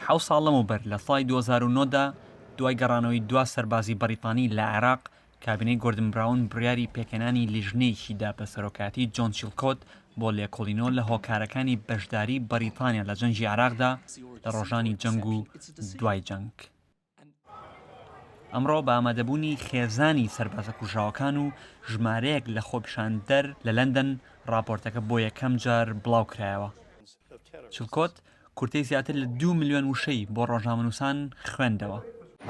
حەوت ساڵ لەمەوبەر لە ساڵی 2009 دا دوای گەڕانەوەی دوا سەربازی بەریتانی لە عێراق، کابینەی گۆردن براون بڕیاری پێکهێنانی لیژنەیەکی دا بە سەرۆکایەتی جۆن چیڵکۆت بۆ لێکۆڵینەوە لە هۆکارەکانی بەشداری بەریتانیا لە جەنگی عێراقدا لە ڕۆژانی جەنگ و دوای جەنگ. ئەمڕۆ بە ئامادەبوونی خێزانی سەربازە کوژراوەکان و ژمارەیەک لە خۆپیشاندەر لە لەندەن ڕاپۆرتەکە بۆ یەکەم جار بڵاوکرایەوە. چلکۆت کورتەی زیاتر لە دوو ملیۆن وشەی بۆ ڕۆژنامەنووسان خوێندەوە.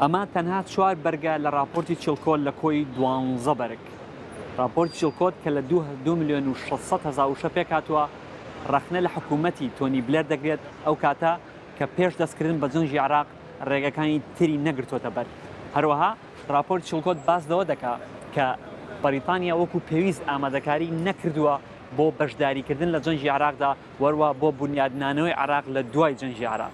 ئەمە تەنها چوار بەرگە لە ڕاپۆرتی چیڵکۆت لە کۆی دوانزە بەرگ. ڕاپۆرتی چیڵکۆت کە لە دوو ملیۆن و 600 هەزار وشە پێکهاتووە، ڕەخنە لە حکوومەتی تۆنی بلێر دەگرێت ئەو کاتە کە پێش دەستکردن بە جەنگی عێراق ڕێگەکانی تری نەگرتووەتە بەر. هەروەها ڕاپۆرتی چیڵکۆت باس لەوە دەکا کە بەریتانیا وەکو پێویست ئامادەکاری نەکردووە بۆ بەشداریکردن لە جەنگی عێراقدا و هەروەها بۆ بونیادنانەوەی عێراق لە دوای جەنگی عێراق.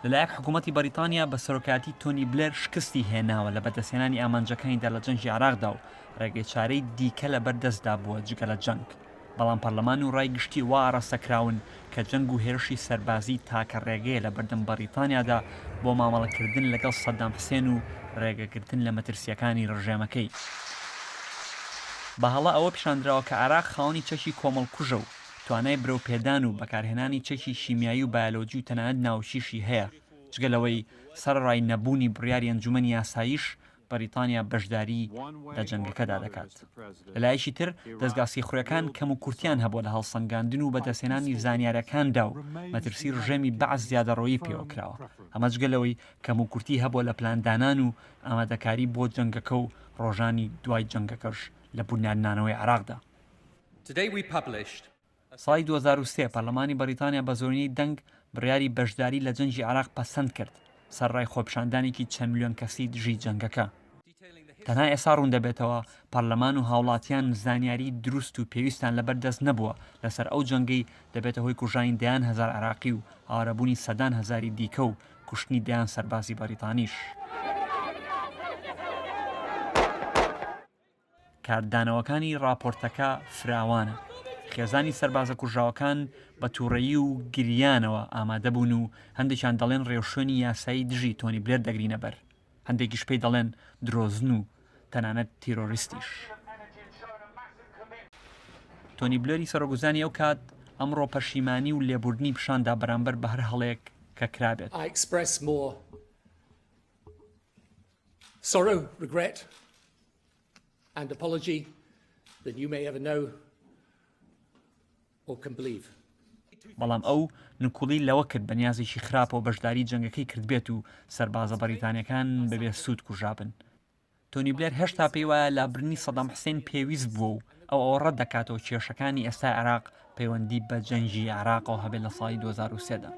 لەلایەک حکوومەتی بەریتانیا بە سەرۆکایەتی تۆنی بلێر شکستی هێناوە لە بەدەستهێنانی ئامانجەکانیدا لە جەنگی عێراقدا و ڕێگەچارەی دیکە لەبەر دەستدا بووە جگە لە جەنگ، بەڵام پەرلەمان و ڕای گشتی وا ئاراستە کراون کە جەنگ و هێرشی سەربازی تاکە ڕێگەیە لەبەردەم بەڕیتانیادا بۆ مامەڵەکردن لەگەڵ سەدام حسێن و ڕێگەگرتن لە مەترسییەکانی ڕژێمەکەی. بە هەڵە ئەوە پیشاندراوە کە عێراق خاوەنی چەکی کۆمەڵکوژە و توانای برەوپێدان و بەکارهێنانی چەکی شیمیایی و بایەلۆجی و تەنانەت ناوکیشی هەیە، جگە لەوەی سەرەڕای نەبوونی بڕیاری ئەنجومەنی ئاسایش بەریتانیا بەشداری لە جەنگەکەدا دەکات. لە لایەکی تر دەزگا سیخوڕیەکان کەموکورتیان هەبووە لە هەڵسەنگاندن و بەدەستهێنانی زانیارەکاندا و مەترسی ڕژێمی بەعس زیادەڕۆیی پێوە کراوە، ئەمە جگە لەوەی کەموکورتی هەبووە لە پلاندانان و ئامادەکاری بۆ جەنگەکە و ڕۆژانی دوای جەنگەکەش لە بونیادنانەوەی عێراقدا. ساڵی 2003 پەرلەمانی بەریتانیا بە زۆرینەی دەنگ بڕیاری بەشداری لە جەنگی عێراق پەسەند کرد، سەرەڕای خۆپیشاندانێکی چەند ملیۆن کەسی دژی جەنگەکە. تەنها ئێستا ڕوون دەبێتەوە پەرلەمان و هاوڵاتیان زانیاری دروست و پێویستیان لەبەر دەست نەبووە لەسەر ئەو جەنگەی دەبێتە هۆی کوژرانی دەیان هەزار عێراقی و ئاوارەبوونی سەدان هەزاری دیکە و کوشتنی دەیان سەربازی بەریتانیش. کاردانەوەکانی ڕاپۆرتەکە فراوانە. خێزانی سەربازە کوژراوەکان بە تووڕەیی و گریانەوە ئامادەبوون و هەندێکیان دەڵێن ڕێوشوێنی یاسایی دژی تۆنی بلێر دەگرینەبەر، هەندێکیش پێی دەڵێن درۆزن و تەنانەت تیرۆریستیش. تۆنی بلێری سەرۆکوەزیرانی ئەو کات ئەمڕۆ پەشیمانی و لێبوردنی پیشاندا بەرامبەر بە هەر هەڵەیەک کە کرابێت. Sorrow, regret and apology than you may ever know or can believe. بەڵام ئەو نکوڵی لەوە کرد بە نیازێکی خراپەوە بەشداری جەنگەکەی کردبێت و سەربازە بەریتانیەکان بەبێ سوود کوژرابن. تۆنی بلێر هێشتا پێی وایە لابردنی سەدام حسێن پێویست بووە و ئەو ئەوە ڕەت دەکاتەوە کێشەکانی ئێستای عێراق پەیوەندی بە جەنگی عێراقەوە هەبێت لە ساڵی 2003 دا.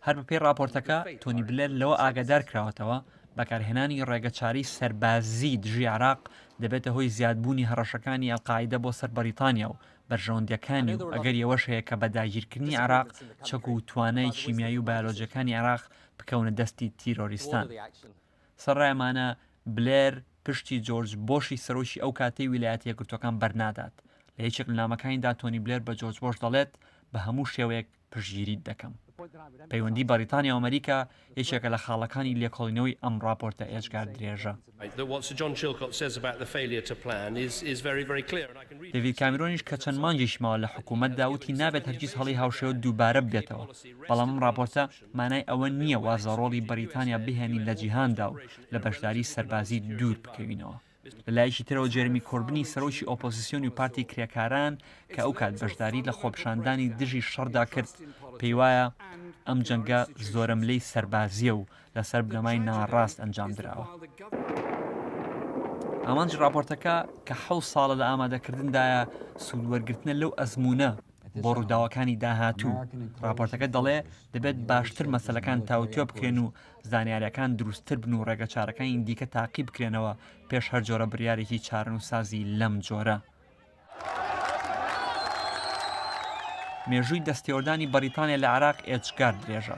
هەر بەپێی ڕاپۆرتەکە، تۆنی بلێر لەوە ئاگادار کراوەتەوە، بەکارهێنانی ڕێگەچارەی سەربازی دژی عێراق دەبێتە هۆی زیادبوونی هەڕەشەکانی ئەلقاعیدە بۆ سەر بەریتانیا و بەرژەوەندییەکانی و ئەگەری ئەوەش هەیە کە بە داگیرکردنی عێراق چەک و توانای کیمیایی و بایۆلۆجیەکانی عێراق بکەونە دەستی تیرۆریستان. سەرەڕای ئەمانە، بلێر پشتی جۆرج بۆشی سەرۆکی ئەو کاتەی ویلایەتە یەکگرتووەکان بەرنادات. لە یەکێک لە نامەکانیدا تۆنی بلێر بە جۆرج بۆش دەڵێت، بە هەموو شێوەیەک پشتگیریت دەکەم. پەیوەندی بەڕیتانیا و ئەمەریکا یەکێکە لە خاڵەکانی لێکۆڵینەوەی ئەم ڕاپۆرتە ئێجگار درێژە. دەیڤید کامیرۆنیش کە چەند مانگێکی ماوە لە حکوومەتدا وتی نابێت هەرگیز هەڵەی هاوشێوە دووبارە ببێتەوە، بەڵام ئەم ڕاپۆرتە مانای ئەوە نییە واز لە ڕۆڵی بەریتانیا بهێنین لە جیهاندا و لە بەشداری سەربازی دوور بکەوینەوە. لە لایەکی ترەوە جێرمی کۆربنی سەرۆکی ئۆپۆزیسیۆنی پارتی کرێکاران کە ئەو کات بەشداری لە خۆپیشاندانی دژی شەڕدا کرد پێیوایە ئەم جەنگە زۆرەملێی سەربازییە و لەسەر بنەمای ناڕاست ئەنجام دراوە. ئامانجی ڕاپۆرتەکە کە حەوت ساڵە لە ئامادەکردندایە سوودوەرگرتنە لەو ئەزموونە بۆ ڕووداوەکانی داهاتوو. ڕاپۆرتەکە دەڵێ دەبێت باشتر مەسەلەکان تاوتوێ بکرێن و زانیارییەکان دروستتر بن و ڕێگەچارەکانی دیکە تاقی بکرێنەوە پێش هەر جۆرە بڕیارێکی چارەنووسسازی لەم جۆرە. مێژووی دەستێوەردانی بەریتانیا لە عێراق ئێجگار درێژە.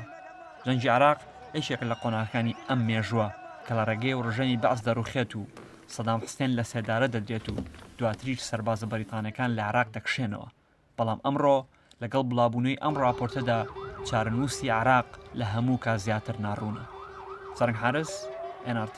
جەنگی عێراق یەکێکە لە قۆناغەکانی ئەم مێژووە کە لە ڕێگەیەوە ڕژێمی بەعس دەڕوخێت و سەدام حوسێن لە سێدارە دەدرێت و. دواتریش سەربازە بەریتانیەکان لە عێراق دەکشێنەوە، بەڵام ئەمڕۆ لەگەڵ بڵاوبوونەوەی ئەم ڕاپۆرتەدا چارەنووسی عێراق لە هەموو کات زیاتر ناڕوونە. زەرنگ حارس، nrt.